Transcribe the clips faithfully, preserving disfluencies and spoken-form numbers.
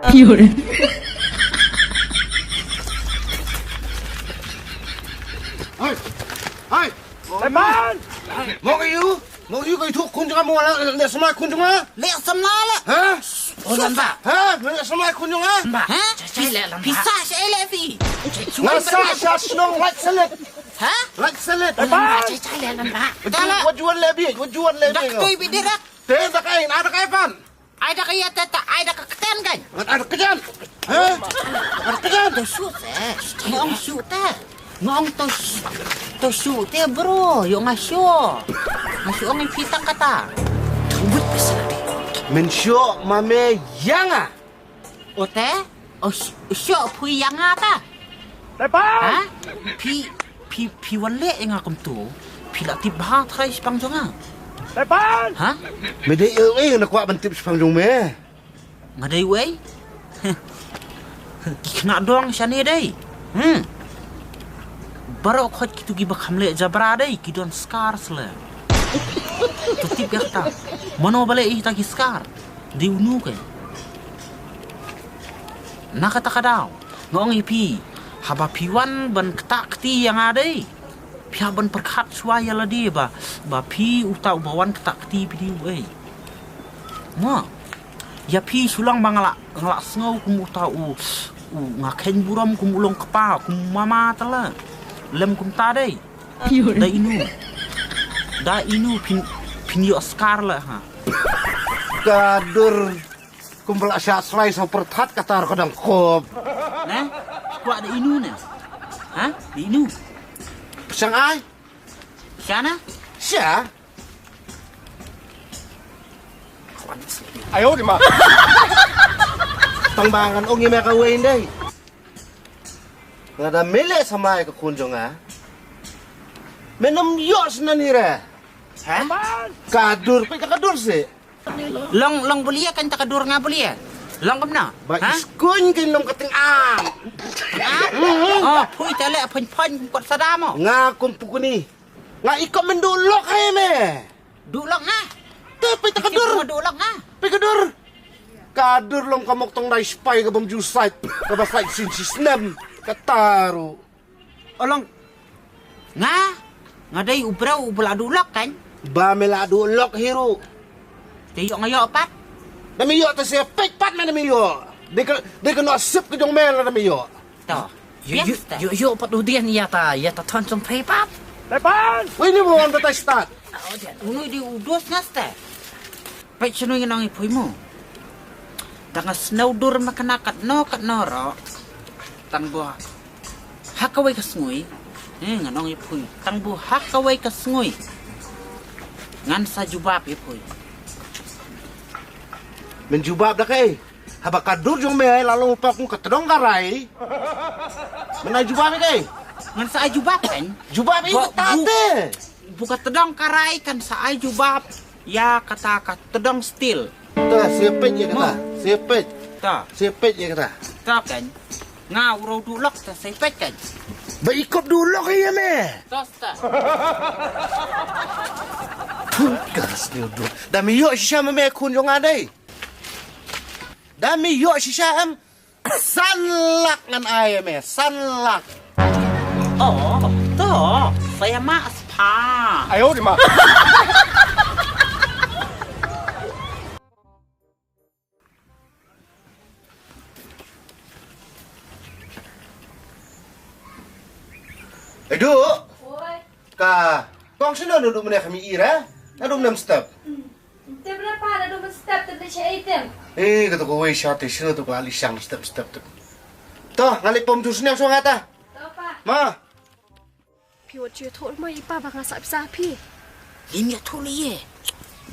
Hai. Hai. Mo ïu, mo ïu ka ithuh khun jong nga, mo la leh samla khun jong nga. Leh samla la. Ha? Oh, lamba. Ha? Leh samla khun jong nga. Lamba. Ha? Pisa sha ele fi. Nga sa sha shnong lait salit. Ha? Lait salit. Lamba, chai chai leh lamba. What you want leh bi? What you want leh bi? Dak toi bi dirak. Te dak ai, na dak ai pan. Ai da ka ïa te ta, ai da ka ktien kan. Ngat ai da ka ktien. Ha? Ai da ka ktien. To shoot eh. Nga ong shoot eh. Nga ong to sh-, to shoot eh, bro. Ïoh nga shoot. Nga shoot ong phi tang kata. Wit pisa de. Men shoot ma me ïa nga. O te? O sh-, shoot phi ïa nga ta. Tepan! Ha? Phi, phi, phi wan leh ïa nga kumto. Phi la tip bha trai shaphang jong nga. Tepan! Ha? Me dei uei na kwah ban tip shaphang jong me? Nga dei uei? Ki khynnah dong shane dei. Hmm. Baroh khoit kitu kiba kham leh jabra dei, ki don scar sle. To tip ïa kata. Mano ba leh ïa kita ki scar? Dei uno ke. Na kata ka daw nga ong ïa phi, haba phi wan ban ktah kti ïa nga dei, phi hap ban pyrkhat shuwa ïa lade ba, ba phi uta uba wan ktah kti phi dei uei. Mo, ïa phi shu long ba nga la, nga la sngew kum uta u, u nga kheiñ burom kum u long kpa, kum mama tala. Lem kumta dei. Da inu. Da inu phin, phin ïoh scar la ha. Ka dur. Kumba la shah slai sa pyrthat kata ka dang kop. Ne? Kwah da inu ne? Ha? Da inu? Shang ai? Shana? Sha? Ayo di ma. Tang ba ngan ong ïa me kawei ndei. Nga da me leh samla ïa ka khun jong nga. Me nang ïoh snan hi re. Ha? Ka dur, peit ka dur si. Long, long bulia kan ta ka dur nga bulia. Long kumno? Ba ha? Iskun kin long ka ting am. Ha? Oh, phui ta leh phuin phuin kum kot sada mo. Nga kum pukuni. Nga ikop men duh lok hai me. Duh lok nga. Te peit ka dur. Duh lok nga. Peit ka dur. Ka dur long ka mok tong dai spai ka bom ju sait. Ka ba sait sin si snem. Ka taru. Olong. Nga? Nga dei u breu u ba la duh lok kan? Ba me la duh lok hi ruh. Te ïoh nga ïoh pat? Da me ïoh te se peit pat me da me ïoh. Dei ka, dei ka noh sip ka jong me la da me ïoh. To. Ïoh, ïoh, ïoh, ïoh pat u dien ïa ta, ïa ta thon song pei pat. Tepan! Wei ni mo wan ta start. Unu di u dos nga start. Peit shano ïa nong i phui mo. Da nga snow dur ma kane katno katno ro. Tang bo ha kawei ka sngi. Eh, nga nong i phui. Tang bo ha kawei ka sngi. Ngan sa jubab i phui. Men jubab da kai. Haba ka dur jong me la long pa kum ka tdong ka rai. Men ai jubab i kai. Ngan sa ai jubab kan? Jubab i bu-, ta bu-, te. Bu ka tdong ka rai kan sa ai jubab. Ïa kata ka tdong steel. Ta, sepet ïa kata. Mo. Sepet. Ta. Sepet ïa kata. Ta kan. Nga u rau duh lok ta sepet kan. Ba ikop duh lok ïa me. Ta sta. Put ka stil duh. Da me ïoh shisha me me khun jong nga dei. Da me ïoh shisha em. San lak ngan ai me, san lak. Oh, to, saya mak spa. Ayo di ma. Edu. Oi. Ka kong sino ndu mene kami ira. Nadu mene step. Te bra pa da dum step te de che item. Eh, kata ko wei sha te shino to ka li shang step step te. To, ngali pom tu sniang so ngata. To pa. Ma. Phi wat che thol ma i pa ba nga sa pisa phi. Lim ya thol ye.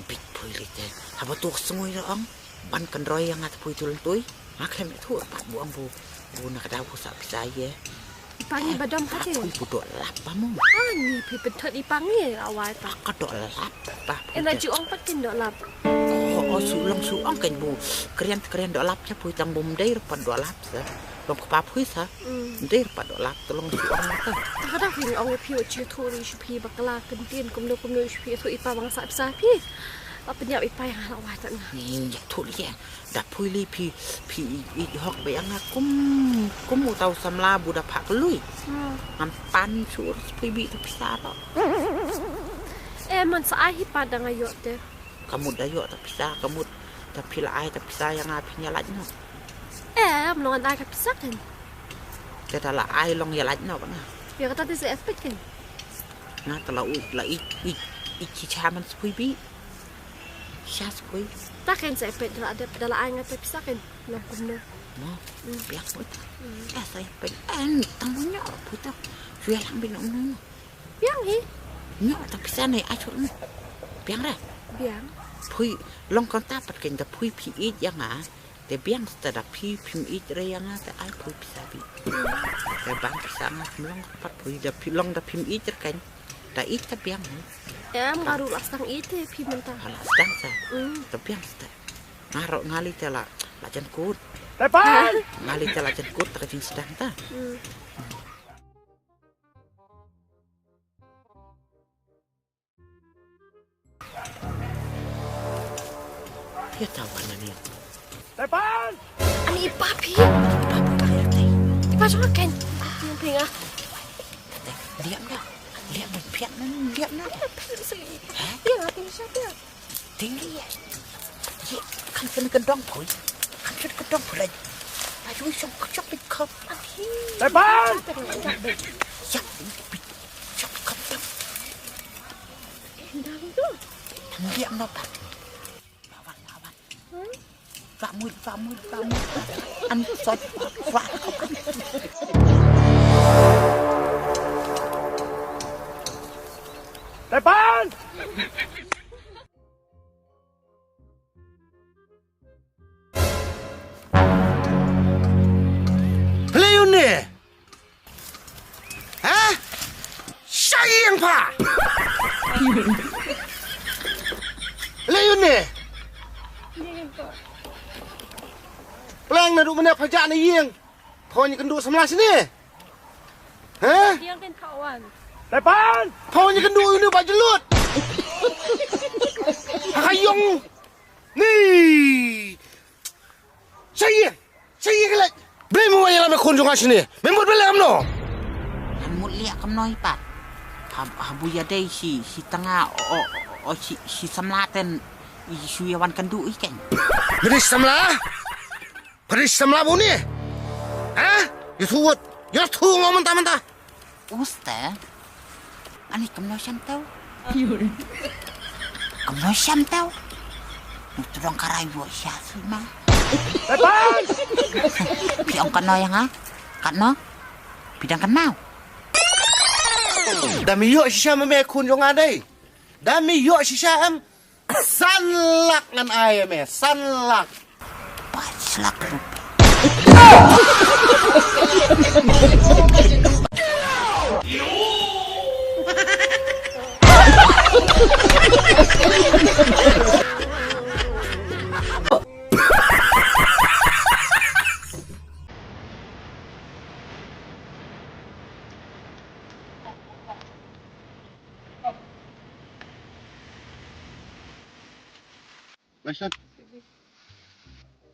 Bit phui li te. Haba tu sngoi ra ong. Ban kan roi yang ngata phui tu lentui. Nga khlem ya thol pa bu ong bu. Bu na ka dau bu sa pisa ye. I pa ngi ba dam ha te. Pui bu doh lap ba mo. Ani phi pynthut i pa ngi awai pa. Ka doh lap ba. Ena ju ong pat kin doh lap. Oh, oh, su long su ong kan bu. Krian krian doh lap cha pui tang bu mdei rupa doh lap sa. Long kpa pui sa. Mm. Mdei rupa doh lap to long su ong ta. Ka da phi ong phi wa chi thu ri shu phi bakla kin tin kumno kumno shu phi thu i pa bang sa sa phi. Ba pynïap i pa ïa nga la wai ta nga. Ni ïa thut ïa. Da phui li phi phi i hok ba ïa nga kum kum uta u samla bu da phah klui. Hmm. Ngam pan shuh phui bih ta pisa ro. Eh, man sa ai hi pat da nga ïoh te. Ka mut da ïoh ta pisa, ka mut da phi la ai ta pisa ïa nga phi ïa lait noh. Eh, mlong an ai ka pisa kan. Te da la ai long ïa lait noh ba nga. Ïa kata te sa epek kan. Nga ta la u la i i i ki cha man shui bih. Sha shui. Ta kan sa epek da la da la ai nga ta pisa kan. Long kumno. Mo. Biak mo. Ta sa epek. An tang mo nyo puta. Shui lang bin no. Biang hi. Nyo ta pisa nei ai chur ni. Biang ra. Biang. Phui long kon ta pat ken da phui phi i ïa nga. Te biang sta da phi phim i re ïa nga te ai phui pisa bi. Te bang pisa nga long pat phui da phi long da phim i re ken. Da i ta biang hi. Em baru la stang i te phi menta. Hala stang sa. Mm. Te biang sta. Nga ro nga li te la la jan kut. Tepan. Nga li te la jan kut ta ka jing stang ta. Mm. Phi tawan ani. Tepan! Ani papi. Papi ka ri. Ipa jong ken. Yang tinga. Liam na. Liam na pian na. Liam na. Yang ati siapa? Ting ye. Ye kan kena kedong poi. Kan kena kedong poi lagi. Ayo isong kecok di kop. Tepan! Ya. Kecok di kop. Nang dia nopat. Lawan, lawan. Pak Mui, Pak Mui, Pak Mui. An sot. Tepan! Phi la ïoh ne? Ha? Sha ïing pha. Phi la ïoh ne? Pleng naduh mynne pha jah na ïing. Pha wan ïakynduh samla shane. Ha? Ïing kin pha wan. Tepan. Pha wan ïakynduh ïa une u bah jylliew. Ha ka ïong. Ni. Sha ïing. Sha ïing ka leit. Balei me wan ïalam ïa khun jong nga shane? Me mut balei kumno? Ngan mut liah kumno i pat. Ha, ha bu ïadei shi, shi tnga o, o, o, shi, shi samla ten i shu ïa wan kynduh i ken. Me dei shi samla? Pha dei shi samla bun ne? Ha? Ïathuh wut. Ïathuh nga mynta mynta. Uste. Ani kumno shem tau. Kumno shem tau. Ngi tu dong karai buh sha sima. Tepan. Phi ong kumno ïa nga? Kumno? Phi dang kumno? Da me ïoh shisha me me khun jong nga dei. Da me ïoh shisha em. San lak ngan ai ïa me, san lak. Paich lak rupiah. License.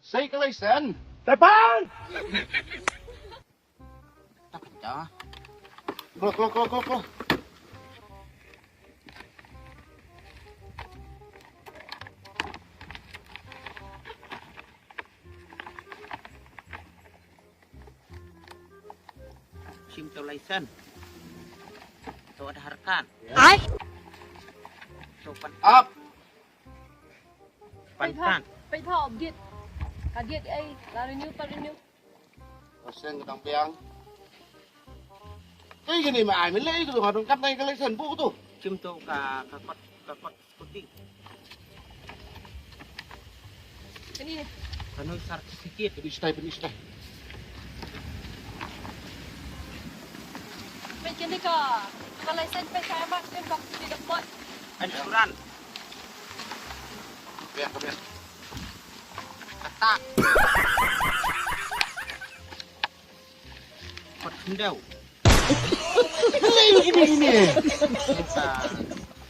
Sei ka license. Tepan. Tap dah. Klo, klo, klo, klo, klo. Shim to license. To Aadhaar card. Ai. To pan. Up. Pan card. Peit ha update. Ka date ai la renew pa renew. Ka seng ka dang biang. Ei kane ma ai me lei ka dong ka dong kat nai ka license bu tu. Shim to ka ka kot ka kot. Scooty. Kani. Kano certificate? Pynstad, pynstad. Peit kani ka, ka license peit ka ma, peit ka peit ka poi. Insurance. Biar, biar. Kata. Kot khyndew. Lei gini gini.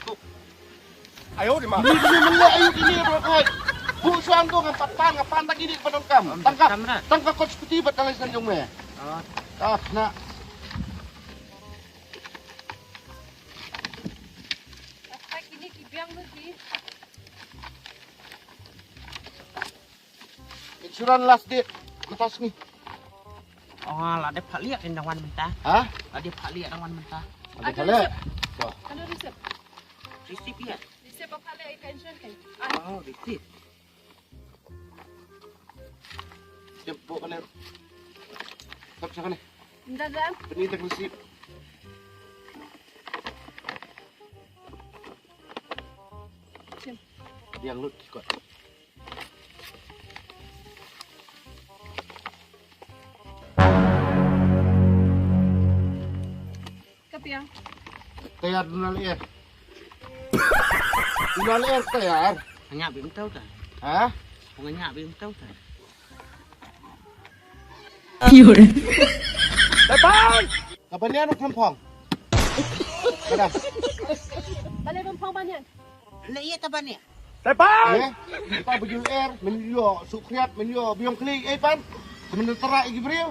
Kok. Ayo di ma. Ni ni men leh ayu kini bro kai. Bu suang tu ngam pat pan, ngam pan tang ini ban ong kam. Tang ka, tang ka kot skuti bad tang license jong me. Ah, na. Apa kini ki biang tu ki? Insurance last date mynta sngi. Oh, la dep phah liak dang wan mynta. Ha? La dep phah liak dang wan mynta. La dep phah liak. Wah. Ano receipt? Receipt ïa. Receipt ba phah liak ïa ka insurance kan? Oh, receipt. Jep, bawa kane. Tap sa kane. Dah, dah. Bini tak receipt. Jep. Yang lut kot. Ka biang. Tayar duna lyer. Duna lyer tayar. Nga ñiah bym tau ta. Ha? Nga ñiah bym tau ta. Pure. Tepan! Ka banian u Khlem Phong. Ka dang. Balei bym phong banian? Leh ïa ta banian. Tepan! Eh, ta bajul er, men ïoh sukhriat, men ïoh biong khlieh, eh pan. Ka men tara ïa ki briew.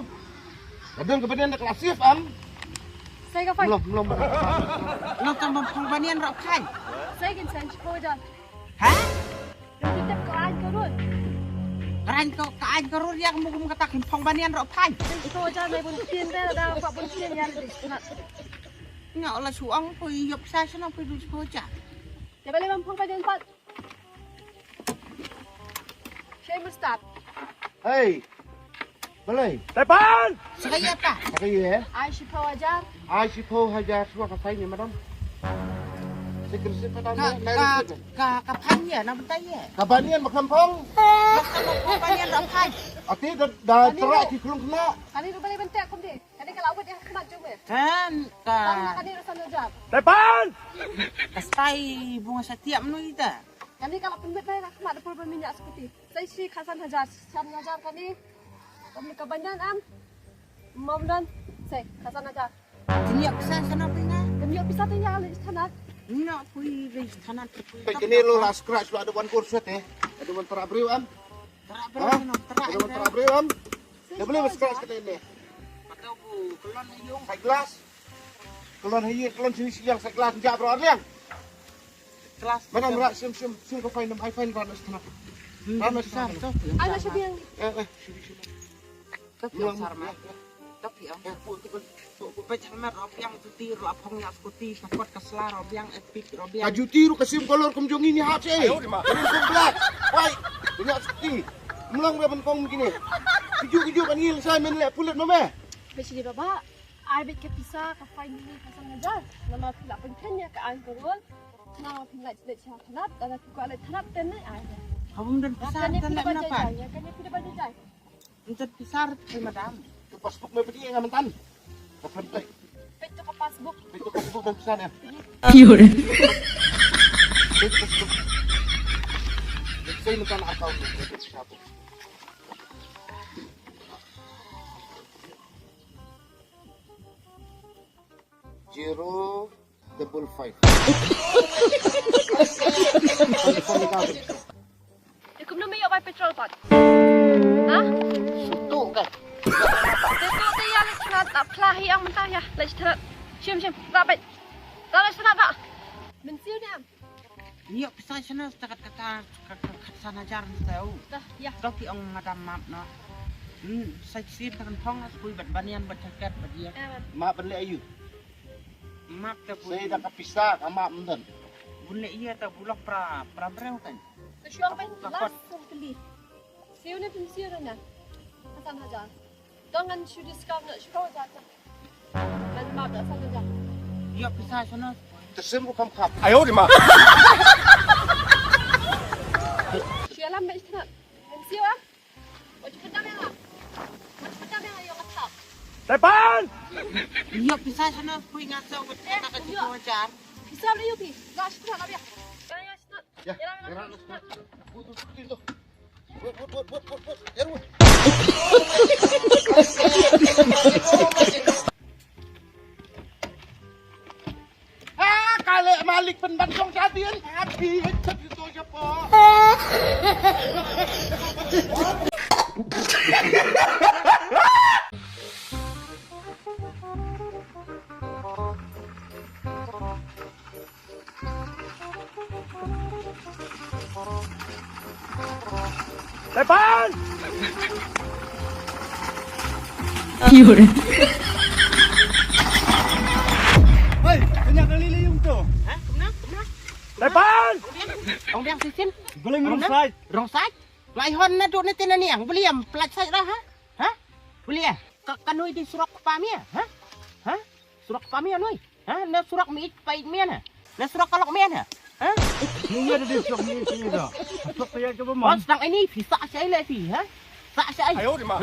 Ka dang ka banian da ka la sif am. Sai ka fine. Mlom, mlom. Mlom tang bym phong banian roh fine. Sai kin san shiphew hajar. Ha? Kin tip ka aiñ ka rud. Ka aiñ ka, ka aiñ ka rud ïa ka mut kum kata kin phong banian roh fine. Shiphew hajar nai bun ktien te da kwah bun ktien ïa lade shnat. Nga la shu ong poi ïoh pisa shano poi du shiphew hajar. Te balei bym phong banian pat. Shei mustard. Hei. Balei? Tepan! Sa ka ïa ta. Sa ka ïa, eh? Ai shiphew hajar. Ai shiphew hajar shuwa ka fine ïa madam. Secret secret madam. Ka, ka, ka fine ïa na bynta ïa. Ka banian ba Khlem Phong. Ka banian da fine. Ati da, da tara ki klung kena. Kani ruh balei ban tek kum de. Kani ka la wut ïa ka khmat jong me. Kan ka. Tang kani ruh san hajar. Tepan! Ka stai bunga satiap menu ita. Kani ka la pynbit bai ka khmat da pur ba minya skuti. Sai shi khatsan hajar, san hajar kani. Kani ka banyan am. Mam dan. Sai khatsan hajar. Kini yak sa sana pina. Kani yak pisa tu ya le sana. Na pui le sana tu pui. Kini lo la scratch lo ada wan kursus eh. Ada wan tara briew am. Tara briew am. Ada wan tara briew am. Dah boleh scratch kata ini. Patau bu kelon hiung. High glass. Kelon hiung, kelon sini siang high glass jak bro liang. Kelas. Mana merak sim sim sim ka fine ai fine rana setengah. Rana setengah. Ana shabiang. Eh eh sini sini. Tapi Sarma. Tapi am. Eh pu tu pu pu. Pecah mer robiang tu ti ro apong ya skuti sakot ka sla robiang epic robiang. Ka juti ru ka sim kolor kum jong ini hap sih. Ayo di ma. Kum black. Wai. Banyak skuti. Mlong dah bentong begini. Kejuk kejuk kan ngil saya main lek pulut mama. Pecah di baba. Ai bit ka pisa ka fine ni ka san hajar. Nama phi la pynken ya ka an ka rol. Nama phi la leit sha thanat, dana phi kwah leit thanat ten ne ai. Habum dan pisa tan leit na pan. Ya kan phi da ban jai. Entet pisa rit phi madam. Tu passbook me pidi nga mentan. Ka pyntek. Pit tu ka passbook. Pit tu ka passbook dan pisa ne. Pure. Pit passbook. Sai mentan account ni pisa tu. Zero double five. Te kumno me ïoh bai petrol pat? Ha? Sutu kan. Te tu te ïa leit thanat, ta phla hi ang mynta ïa leit thanat. Shim shim, ra bait. Ra leit thanat ra. Mynsiem ne em? Ïoh pisa shano setakat kata ka ka khatsan hajar mynta u. Dah, ïa. Kau ki ong madam map no. Hmm, sa shisien ta kan phong as bui bad banian bad jaket bad ïa. Eh, bad. Map ban leh ayu. Map ta bui. Sa da ka pisa ka map mynta. Bun leh ïa ta bulok pra pra breu kan. Ka shuang ban last song kali. Siu ne pun siu na. Khatsan hajar. Dang ngan shu discount na shu kau jaka. Ngan map da san jaka. Ïa pisa shano. Tersim ku kam kap. Ayo di ma. Shu alam ba istana. Ngan siu ah. Wajib pedam ya lah. Wajib pedam ya lah ïa kata. Tepan. Ïa pisa shano pui ngan sa wajib na ka jitu hajar. Pisa lu yu pi. Ga istana lah biar. Ga ya istana. Ya, ya lah. Buat buat buat buat buat. Ah, kale malik pynban jong jadien. Happy. Tepan! Hei, kanya kali le yung to. Ha? Kumno? Kumno? Tepan! Ong biang sisin. Guling wrong side. Wrong side? Ngai hon na duk na tin na niang. Beliam pelat side lah, ha? Ha? Beliam. Ka kanui di surok pamia, ha? Ha? Surok pamia nui. Ha? Na surok mi ik pa ik mian, ha? Na surok kalok mian, ha? Ha? Ni ada di surok mi ik ni dah. Surok payah cuba man. Bos tang ini phi sa sa ile phi, ha? Sa sa ai. Ayo di ma.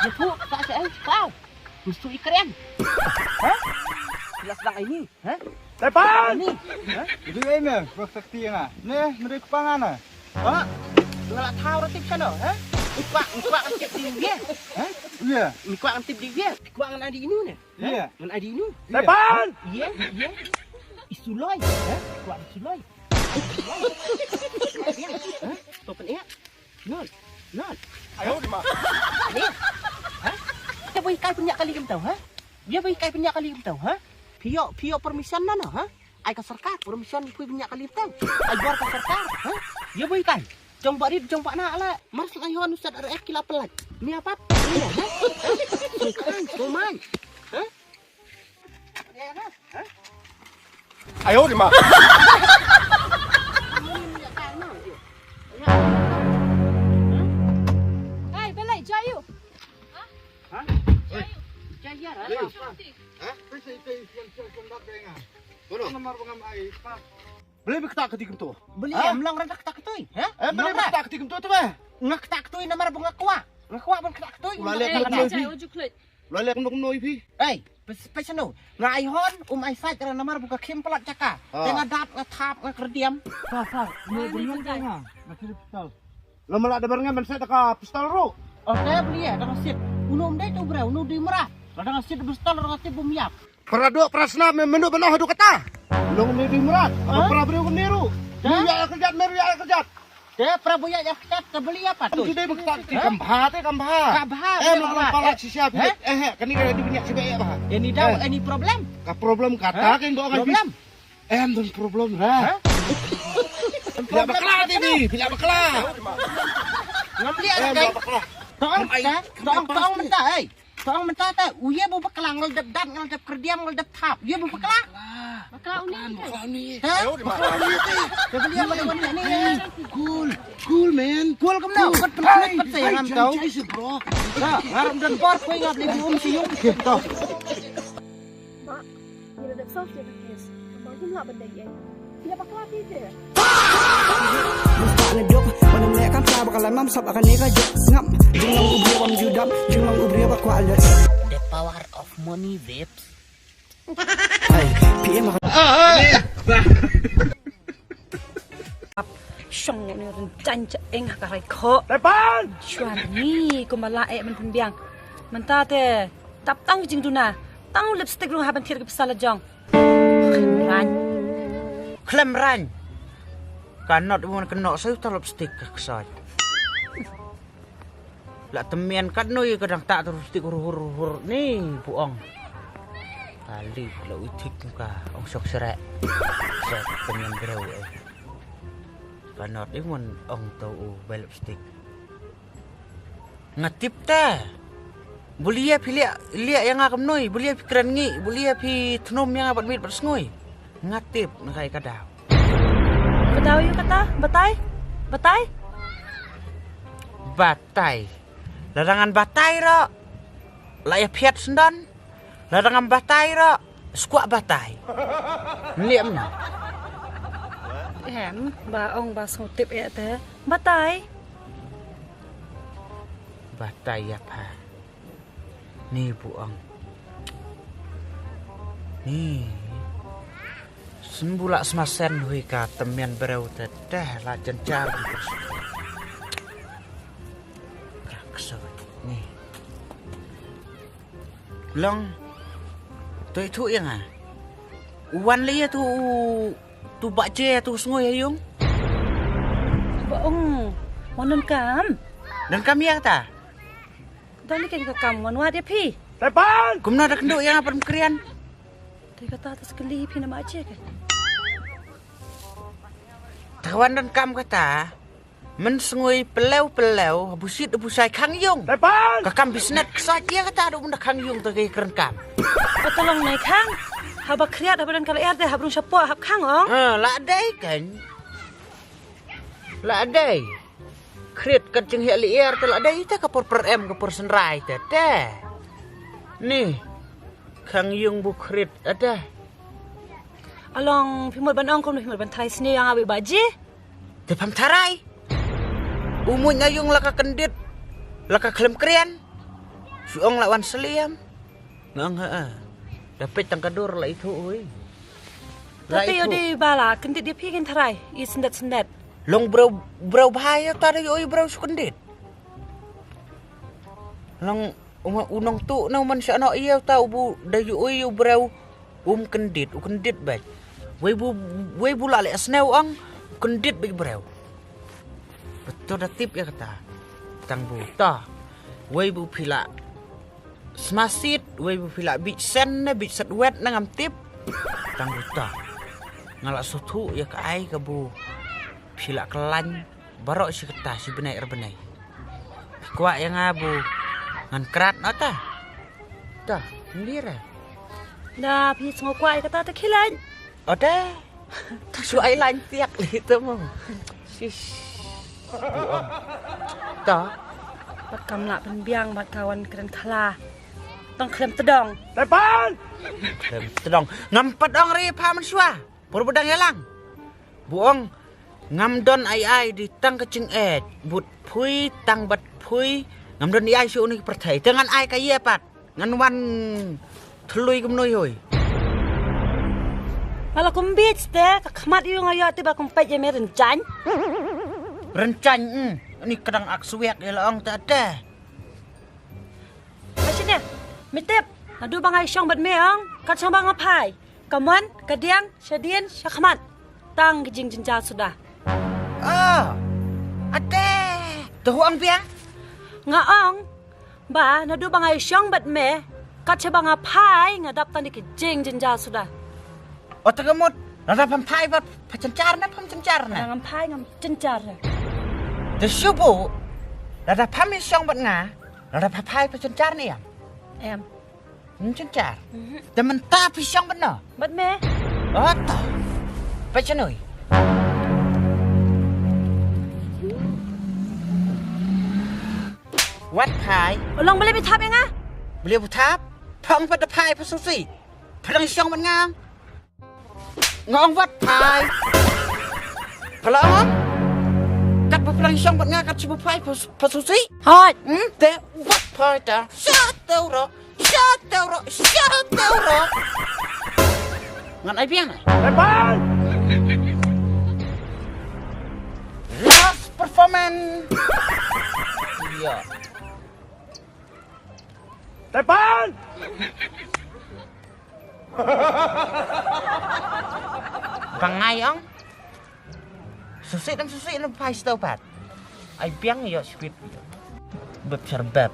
Ya pu sa sa ai. Kau. Musuh ikren. Ha? Jelas tang ini, ha? Tepan! Ini. Ha? Itu ai me, surok sakti na. Ne, mereka pangan na. Ha? Ngala thau ratip kano, ha? Ikwa, ikwa kan tip di dia. Ha? Iya. Ikwa kan tip di dia. Ikwa ngan adi inu ne. Iya. Ngan adi inu. Tepan! Iya, iya. Isuloi, ha? Ikwa isuloi. Isuloi. Iya, iya. Ha? Topan iya. Nol. Nol. Ayo di ma. Ni. Ha? Dia boleh kai punya kali kamu tahu, ha? Dia boleh kai punya kali kamu tahu, ha? Pio, pio permission na no, ha? Ai ka sorkar, permission phi bniah ka lip tang. Ai bor ka sorkar, ha? Ïa boi kai. Jong ba rit, jong ba na ala. Mar sing ai hon usat ar ek kila pelat. Mia pat. Ïa, ha? Sukan, suman. Ha? Ïa, ha? Ha? Ayo di ma. Hey, belai, jayu. Ha? Jayu. Jayu, ha? Ha? Beli ba kata kati kumto. Beli em long rada kata katoi. Ha? Em beli ba kata kati kumto tu ba. Nga kata katoi namar ba nga kwah. Nga kwah ban kata katoi. Ula lek nuk noi phi. Ula lek nuk noi phi. Ei, pes pesano. Nga ai hon um ai sait ra namar ba ka khim palat jaka. Te nga dap nga thap nga kerdiam. Sa sa. Noi beli nga nga. Nga kiri pistol. Lama la da bar nga ban set da ka pistol ruh. Oh, te beli ya, da ka sit. Unu um dei tu bre, unu dei mrad. Lada nga sit da pistol ruh nga tip bum yap. Para dok, para snam, me menu ban oh dok kata. Long ni dei mrad. Apa para briew ni ruh. Ni ya kerjat, meru ya kerjat. Te para bu ya kerjat, te beli apa tu? Ju dei bekta ki kam bha, te kam bha. Ka bha. Eh, long pala sisia. Eh, eh, kani ka dei bniah sibai ya bha. Any doubt, any problem? Ka problem kata kan dok ngai. Problem. Em, don problem ra. Pila bakla ti ni, pila bakla. Ngam liah. Em, kai. Pila bakla. Tong, tong, tong mynta, ei. Tong mynta ta, uye bu bakla ngal dep dat ngal dep kerdiam ngal dep thap. Uye bu bakla. Bakla uni. Bakla uni. Ha? Bakla uni ti. Bakla uni. Cool, cool man. Cool kumno? Pat pat pat pat sa ngam tau. Bro. Sa, ngaram dan bor koi ngap li bu um si yung. To. Mak, ngi la dep solve ïa ka case. Namar ngim lah ban dei ei. Ngi la bakla phi te. Musta na jok, mana me kam sa bakal mam sab akan ni ka jok. Ngam, jinglong u briew bam judam, jinglong u briew ba kwah le. The power of money, babes. Hey, P M akan. Shong ne ne ren jan ja eng ha ka rai kho. Tepan! Shwan ni kumba la eh ban pynbiang. Mynta te tap tang jingduna. Tang lipstick ruh ha ban thied ka pisa la jong. Khlem rang. Khlem rang. Ka not u man ka noh sa uta lipstick ka ksoi. La temian katno ïa ka dang ta terus tik hur hur hur ni buong. Kali la u tik ka ong sok srek. Sok temian breu eh. Ka not i mon ong to u bai lipstick. Nga tip ta. Bulia phi liak liak ïa nga kumnoi, bulia phi kren ngi, bulia phi thnum ïa nga bad mit bad sngoi. Nga tip na kai ka daw. Ka daw ïa kata, batai? Batai? Batai. Lada ngan batai ro. La ïa phiat sendon. Lada ngan batai ro. Skwak batai. Niam na. Em, ba ong ba sngutip ïa te. Batai. Batai ïa pha. Ni buong. Ni. Sembulak semasen hui ka temian breu te teh la jenjar. Krak so ni. Long. Toi thu yang ah. Wan le tu tu ba je tu sngoi ayung. Ba ong. Wan don kam. Don kam ya ta. Tang ni kan ka kam wan wad ïa phi. Kumno da kynduh ïa nga pyrem krian. Te kata ta skeli phi na ma che ke. Te wan don kam kata. Men sngui pelew pelew, busit bushai khang yung. Ka kam bisnet ksat ïa kata da um da khang yung te ke kren kam. Kata long nai khang. Haba kriat haba don ka lyer te hab rung shapoh hab khang ong. Ah, la dei kan. La dei. Krit kat jinghiah liar te la dei te ka por per em ka por senrai te te. Ni khang yung bu krit ate. Along phi mut ban ong kum phi mut ban tharai sniew ïa nga wei baji. Te pham tharai. U muid na yung la ka kyndit la ka khlem krian. Shu ong la wan sliam. Nga ong ha. Da peit tang ka dur la ithuh ui. Tapi ïoh dei ba la kyndit ïa phi kan tharai i sendet sendet. Long breu breu bha ïa ta da ïoh breu shu kyndit. Long u nongtuh na u man sha noh ïa ta u bu da ïoh u breu um kyndit u kyndit bad. Wei bu wei bu la leh sniew ong kyndit bad breu. Betul da tip ïa kata. Tang bu ta. Wei bu phi la smasit, wei bu phi la bit sen ne bit set wet ne ngam tip. Tang bu ta. Nga la suthu ïa ka ai ka bu phi la klan baroh shi kata shi bnai er bnai. Phi kwah ïa nga bu ngan krat na ta. Ta, ngira. Da phi sngo kwah ïa kata ta khilan. Ode. Ta shu ai lain tiak li tu mo. Shish. Ta. Bat kam lah pynbiang bat kawan kren khala. Tang khlem tedong. Tepan. Khlem tedong. Ngam pat ong ri pha man shwa. Por budang yalang. Bu ong ngam don ai ai di tang ka ching et. But phui tang bat phui. Ngam don ai ai shu ni perthai. Te ngan ai ka ye pat. Ngan wan thlui kumno ïoi. Ala kum bit te ka khmat ïu nga ïoh te ba kum peit ïa me rynchang. Rynchang mm. Ni kadang ak suwek ïa la ong te te. Ka shine me tip. Adu ba ngai shong bat me ong kat shong ba nga phai. Ka mon ka diang sha dien sha khmat. Tang ki jing jinjal suda. Ah. Ate. Te hu ong biang. Nga ong ba naduh ba nga ïashong bad me kat shaba nga phai nga dap tang da ki jing jinjal suda. Ota ka mut lada pham phai ba pha chanchar na pham chanchar na. Ngam phai ngam chanchar na. Te shubu lada pham ïashong bad nga lada pha phai pha chanchar na em. Em. Ngam chanchar. Te mynta phi shong bad no. Bad me. Ota. Pha chanui. Wat phai. Ulong bele bi thap ïa nga. Bele bu thap. Phang pat da phai pha susi. Pha dang shong bad nga. Nga ong wat phai. Pha la ong. Kat ba pha dang shong bad nga kat shu bu phai pha susi. Hot. Hmm? Te wat phai ta. Sha te uro. Sha te uro. Sha te uro. Ngan ai biang na. Bye bye. Last performance. Iya. Tepan. Bangai ong. Susi dang susi na phai stau pat. Ai biang ïoh speed. Beb sar beb.